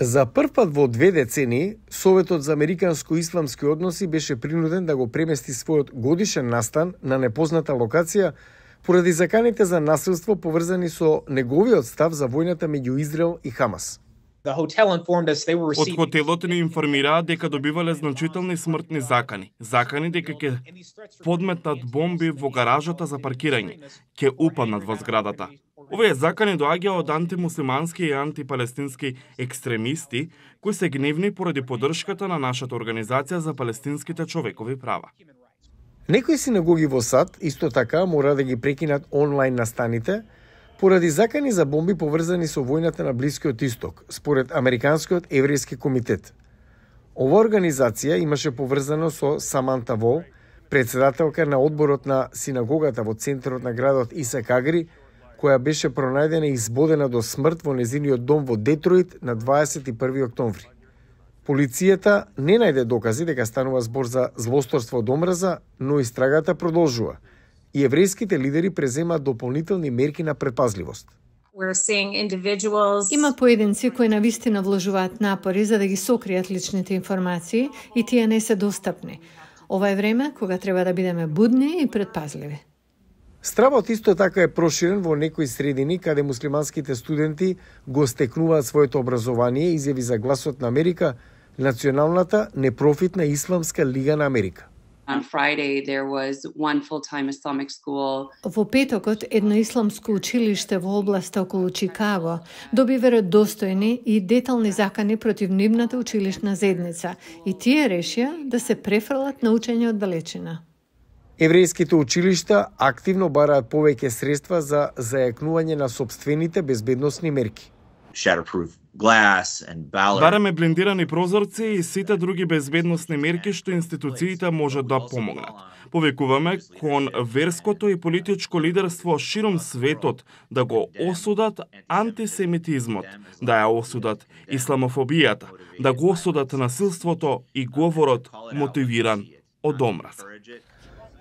За прв пат во 2 децении, Советот за американско-исламски односи беше принуден да го премести својот годишен настан на непозната локација поради заканите за насилство поврзани со неговиот став за војната меѓу Израел и Хамас. Од хотелот ни информираа дека добивале значителни смртни закани. Закани дека ќе подметнат бомби во гаражата за паркирање, ќе упаднат во зградата. Овие закани доаѓаат од антимуслимански и антипалестински екстремисти, кои се гневни поради поддршката на нашата Организација за палестинските човекови права. Некои синагоги во САД исто така мора да ги прекинат онлайн настаните поради закани за бомби поврзани со војната на Блискиот Исток, според Американскиот еврејски комитет. Ова организација имаше поврзано со Саманта Вол, председателка на одборот на синагогата во центарот на градот Исак Агри, која беше пронајдена и избодена до смрт во незиниот дом во Детройт на 21 октомври. Полицијата не најде докази дека станува збор за злосторство од омраза, но истрагата продолжува и еврејските лидери преземаат дополнителни мерки на предпазливост. Има поединци кои навистина вложуваат напори за да ги сокријат личните информации и тие не се достапни. Ова е време кога треба да бидеме будни и предпазливи. Стравот исто така е проширен во некои средини каде муслиманските студенти го стекнуваат своето образование, изјави за Гласот на Америка националната непрофитна исламска лига на Америка. Во петокот, едно исламско училиште во областа околу Чикаго доби веродостојни и детални закани против нивната училишна заедница и тие решија да се префрлат на учење од далечина. Еврејските училишта активно бараат повеќе средства за зајакнување на сопствените безбедносни мерки. Бараме блендирани прозорци и сите други безбедносни мерки што институциите можат да помогнат. Повекуваме кон верското и политичко лидерство широм светот да го осудат антисемитизмот, да ја осудат исламофобијата, да го осудат насилството и говорот мотивиран од омраза.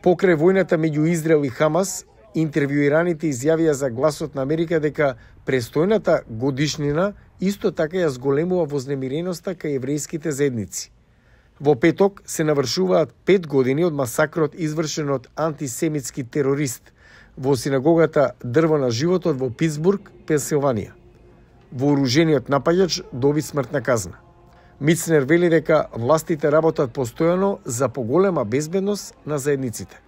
Покрај војната меѓу Израел и Хамас, интервјуираните изјавија за Гласот на Америка дека престојната годишнина исто така ја зголемува вознемиреноста кај еврејските заедници. Во петок се навршуваат 5 години од масакрот извршен од антисемитски терорист во синагогата Дрво на животот во Питсбург, Пенсилванија. Вооружениот напаѓач доби смртна казна. Мицнер вели дека властите работат постојано за поголема безбедност на заедниците.